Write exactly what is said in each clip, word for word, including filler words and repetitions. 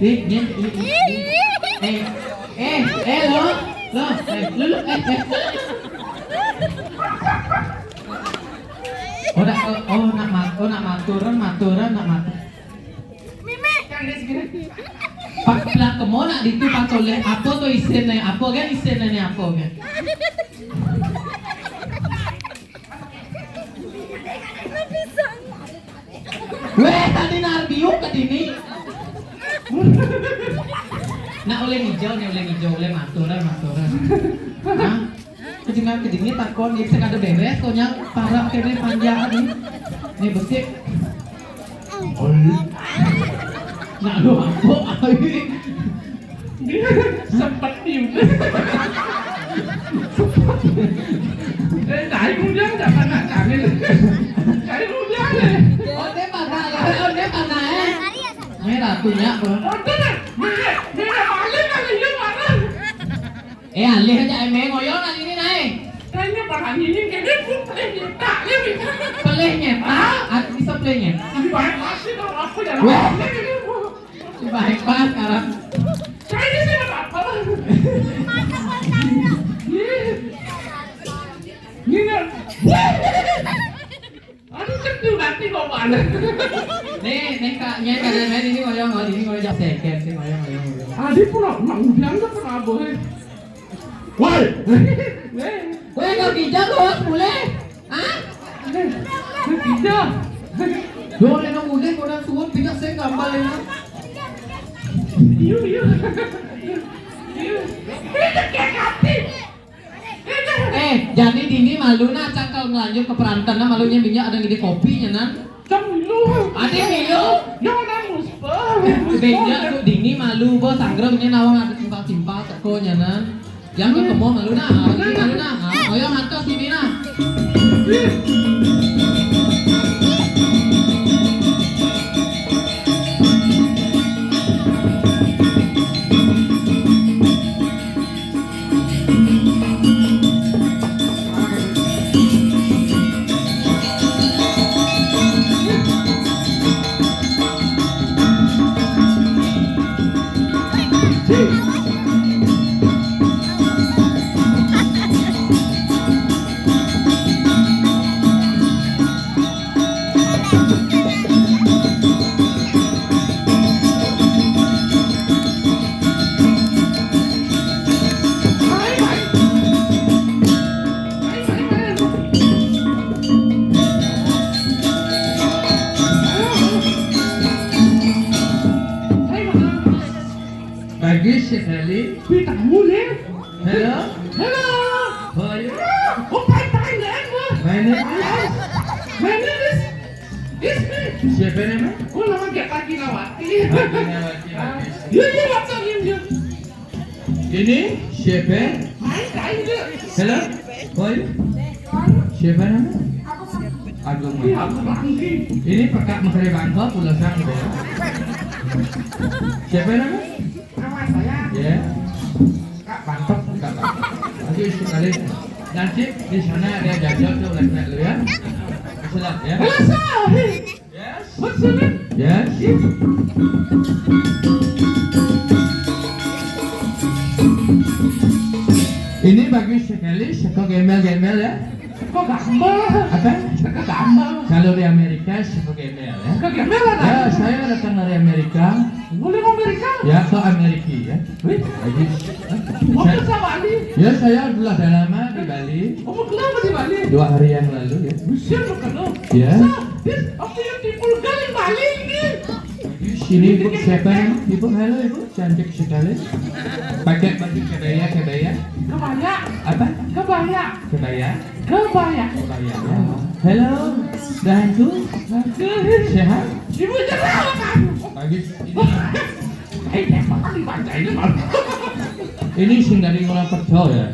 Ih, nyén, ih, ih, ih. Eh, eh, eh, lo, lo, eh, lu, lu, eh, eh. Oh, nak, oh, oh, nak mat-, oh, nak maturan, maturan, nak maturan. Pak, bilang kemo nak ditu, Pak Soleh. Apa to isinné? Apa kan isinné né, apa kan? Wéh, tadi narbiu ke dini. Nak oleh hijau nih, oleh hijau, oleh maturan, maturan. Hah? Kejengan kejengit takon, ya, sing ada beres, konyang, parah kene panjaan nih. Nih, besik. Oi. Nak lu apa? Sempet tiup. Eh, tai kemudian nggak pernah kami. Tai kemudian, eh. Oh, dia pernah, ya? Oh, dia pernah, eh? Ini ratunya, Bang. Oh, dia, dia, dia balik kali, dia marah. Eh, alih aja, eh, ngoyong lah ini, naik. Kayaknya parah ini, kayaknya gue pelih nyetak, ya, gitu. Pelih nyetak? Ah, bisa pelih nyetak? Di balik masih, kalau aku ya, wah. Ini, ini, ini. Di balik pas sekarang. Kayaknya sih nggak apa-apa. Iya. Ini, nah. Aduh, kecil nanti kok panas. Nih, nih, Kak, nyai, Kak, nyai, ini ngoyong, oh, ini ngoyong, seker, sih, ngoyong, ngoyong, ngoyong. Adi pun nak, nak udah nggak pernah boleh. Woi. Woi. Woi, kau bijak, kau harus boleh. Hah? Eh, eh, bijak. Yo, lena mulai, kau nak suwun, bijak, saya gambar, lena. Iya, iya. Iya. Bijak, ya, Kak. Eh, jadi dini malu nah, cangkal ngelanjut ke peranten nah, malunya minyak ada ngide kopi nyenan. Cang milu. Ada milu. Yang ada muspa. Beda tuh dini malu, bos, sanggremnya nawang ada timpal-timpal teko nyenan. Yang ke kemo malu nah, ini malu nah. Ah, ayo mantos dini nah. Bagus sekali. Wih, tamu nih. Hello. Hello. How are you? Oh, fine, fine, man. My name is? My name is, is me. Siapa nama? Oh, nama dia Kaginawati. Kaginawati, bagus. You, you, what's up, you, you? Ini siapa? Main, main, you. Hello. How are you? Siapa nama? Agung. Iya, Agung. Ini pekak mesri bangko, pulasang gitu ya. Siapa nama? Nama saya. Ya. Kak Bangkok, Kak Bangkok. Oke, sekali. Nanti di sana ada jajal tuh, lihat dulu ya. Silakan ya. Halo, sir. Yes. What's your name? Yes. Ini bagus sekali, seko gembel-gembel ya. Kok gambel? Apa? Kok gambel? Kalau di Amerika, seko gembel ya. Kok gembel ada? Ya, saya datang dari Amerika. Boleh ke Amerika? Ya, ke Amerika ya. Wih, bagus. Waktu saya, sama Ali. Ya, saya sudah lama di Bali. Kamu kenapa di Bali? Dua hari yang lalu ya. Bisa lo kenal. Ya. Sa, this a beautiful girl in Bali ini. Ini ibu siapa? Ibu, halo ibu, cantik sekali. Pakai baju kebaya, kebaya. Kebaya. Apa? Kebaya. Kebaya. Kebaya. Kebaya. Ya. Halo, dah itu. Bagus. Sehat? Ibu cerah kan? Bagus. Ini Eh, jangan dibaca ini, Bang. Ini sing dari orang kerja ya.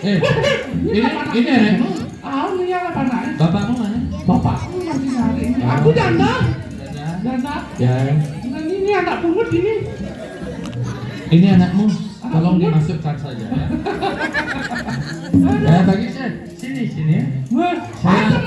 Eh, ini ini anakmu? Ah, ini apa, Nak? Bapakmu mana? Bapakku masih nyari. Ini aku janda. Janda. Janda. Ya. Nah, ini anak pungut ini. Ini anakmu. Tolong dimasukkan saja ya. Ya, bagi saya. Sini, sini. Wah, saya,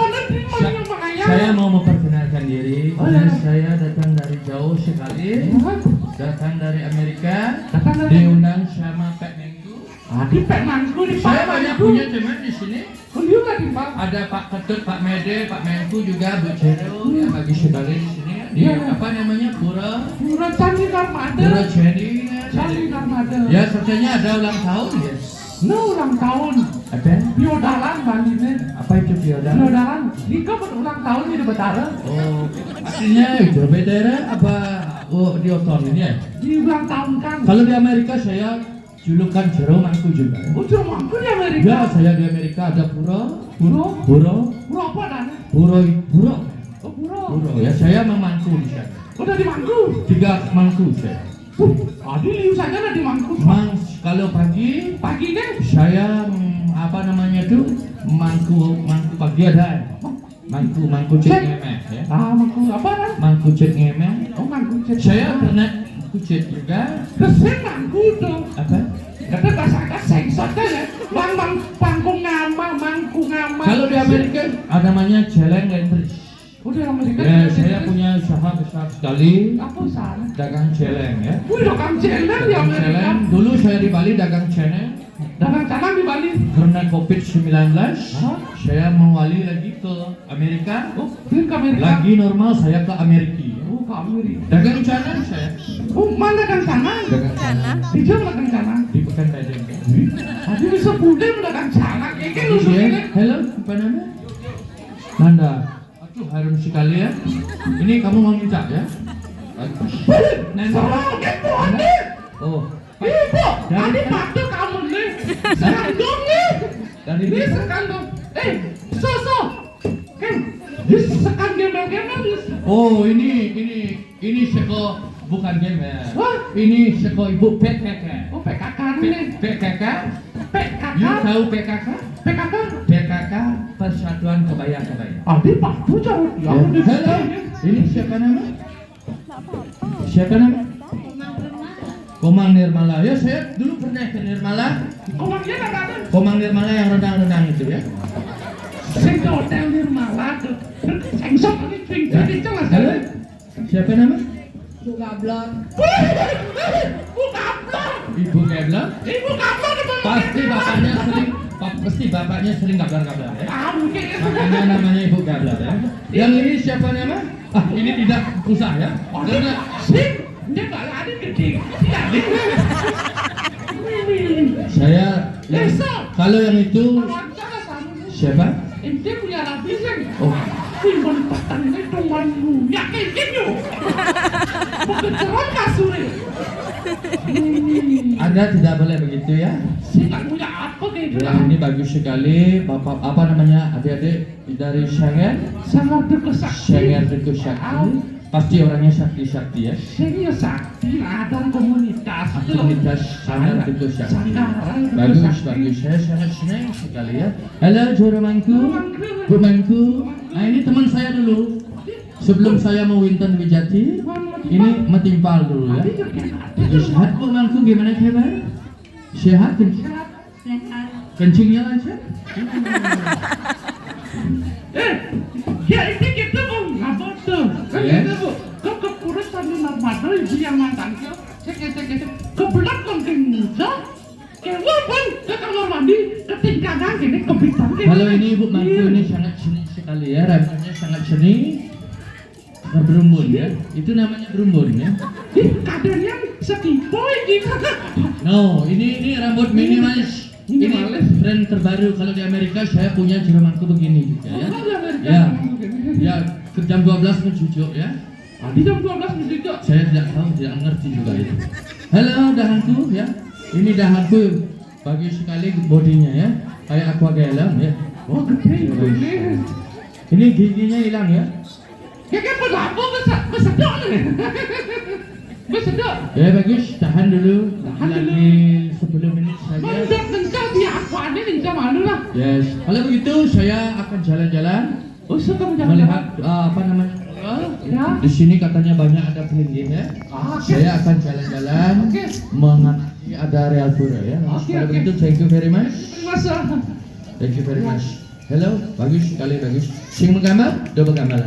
saya mau memperkenalkan diri. Oh, ya. Saya datang dari jauh sekali. Hah? Datang dari Amerika. Datang dari Diundang sama Pak Menku. Ah, di Pak Menku, di Pak Menku. Saya banyak punya teman di sini. Oh, iya, Pak, di Pak. Ada Pak Ketut, Pak Mede, Pak Menku juga, Bu Cero, ya, bagi sekali di sini. Di, iya, apa namanya, Pura? Pura Candi Karmada. Pura Candi, ya. Candi Karmada. Ya, sepertinya ada ulang tahun, ya. No, ulang tahun. Apa? Piodalan, Bali ini. Apa itu piodalan? Piodalan. Ini kan ulang tahun di Betara. Oh, artinya itu bendera apa? Oh, di oton ini ya? Di ulang tahun kan. Kalau di Amerika saya julukan Jero Mangku juga. Oh, Jero Mangku di Amerika? Ya, saya di Amerika ada Pura. Pura? Pura. Pura apa, Dan? Pura, Pura. Oh, Pura. Pura, ya, saya memangku di sana. Oh, dari Mangku? Tiga Mangku saya. Uh, tadi liu saja ada di Mangku. Mang, kalau pagi, pagi deh, saya, mm, apa namanya tuh, mangku, mangku pagi ada. Mangku, mangku cek ngemeh, ya. Ah, mangku apa, Bang? Mangku cek ngemeh. Oh, mangku cek ngemeh. Saya pernah kucek juga. Kesin mangku tuh. Apa? Kata bahasa ada sengsot kan ya. Bang, bang, pangku ngama, mangku ngama. Kalau di Amerika ada namanya celeng lentris. Udah, Amerika. Ya, saya punya usaha besar sekali. Apa usaha? Dagang celeng, ya. Wih, dagang celeng di Amerika. Dagang celeng. Dulu saya di Bali dagang celeng. Dagang celeng di Bali. Karena covid sembilan belas, hah? Saya mewali lagi ke Amerika. Oh, ke Amerika. Lagi normal saya ke Amerika. Oh, ke Amerika. Dagang celeng saya. Oh, mana dagang celeng? Dagang celeng. Di jauh dagang celeng. Di Pekan Gading. Tadi bisa pulang dagang celeng. Kayak gitu. Halo, apa nama? Nanda. Aduh, harum sekali ya. Ini kamu mau minta ya? Nenek. Serangin tuh, Andi. Oh. Ibu, dari Andi patuh kamu nih. Sekandung nih. Dari ini sekandung. Eh, so, so. Kan, ini sekandung gembel-gembel, nih. Oh, ini, ini, ini seko bukan gembel. Wah. Ini seko ibu P K K. Oh, P K K nih. P K K? P K K? You tahu P K K? P K K? P K K, Persatuan Kebaya-Kebaya. Adi patuh jauh. Ya, halo. Ini siapa nama? Siapa nama? Komang Nirmala. Ya, saya dulu pernah ke Nirmala. Komangnya apa tuh? Komang Nirmala yang rendang-rendang itu ya. Sing ke hotel Nirmala tuh. Sing sok ini, sing, halo? Siapa nama? Ibu Gablon. Ibu Gablon. Ibu Gablon? Ibu Gablon apa? Pasti bapaknya sering, pa-, pasti bapaknya sering gablar-gablar ya. Ah, mungkin. Makanya namanya Ibu Gablon ya. Yang ini siapa nama? Ah, ini tidak usah ya. Karena sih, dia nggak lari gede. Tidak. Saya, kalau yang itu, siapa? Ente punya lapisan. Oh. Timbang petang ini tuan lu. Ya, kayak gitu. Beketeran kasur. Anda tidak boleh begitu ya. Saya nggak punya apa kayak gitu. Ya, ini bagus sekali. Bapak, apa namanya, adik-adik dari Syanger? Sangat dekat sakti. Syanger dekat sakti. Pasti orangnya sakti-sakti ya. Sing ya sakti, ada komunitas. Komunitas Syanger dekat sakti. Bagus, bagus. Saya sangat senang sekali ya. Halo, Juru Mangku, Bu Mangku. Nah, ini teman saya dulu. Sebelum saya mau Winton Wijati, ini metimpal dulu ya. Sehat, Bu Mangku, gimana kabar? Sehat, kan? Sehat. Kencingnya lancar? Eh, ya, ini kita mau ngapa tuh? Kan kita mau ke, ke kurus sambil normal, ibu yang mantan ke, cek, cek, cek, cek. Kebelet mungkin muda. Keluar pun ke kamar mandi, ketinggalan gini, kepitan gini. Kalau ini Ibu Mangku ini sangat seni sekali ya, rambutnya sangat seni. Nah, berumbun ya. Itu namanya berumbun ya. Ih, kadangnya sekipo ini. No, ini, ini rambut minimalis. Ini tren terbaru kalau di Amerika, saya punya Juru Mangku begini juga ya. Oh, di Amerika. Ya. Ya, ke jam dua belas mencucuk ya. Tadi jam dua belas mencucuk. Saya tidak tahu, tidak mengerti juga itu. Halo, dahanku ya. Ini dahanku, bagus sekali bodinya ya. Kayak aqua gallon ya. Oh, gede ini. Ini giginya hilang ya. Kayak apa, apa, masa, masa dong nih? Wis, sedek. Ya, bagus, tahan dulu. Tahan dulu. Lagi sepuluh menit saja. Mentok-mentok ya, aku ada yang sama dulu lah. Yes. Kalau begitu, saya akan jalan-jalan. Oh, suka Melihat, uh, apa namanya? Ya. Di sini katanya banyak ada pelinggih, ya. Ah, oke. Saya akan jalan-jalan Oke. mengamati ada real pura, ya. Oke, Kalau oke. begitu, thank you very much. Mas, ah. Thank you very much. Hello, bagus sekali, bagus. Sing menggambar, do menggambar.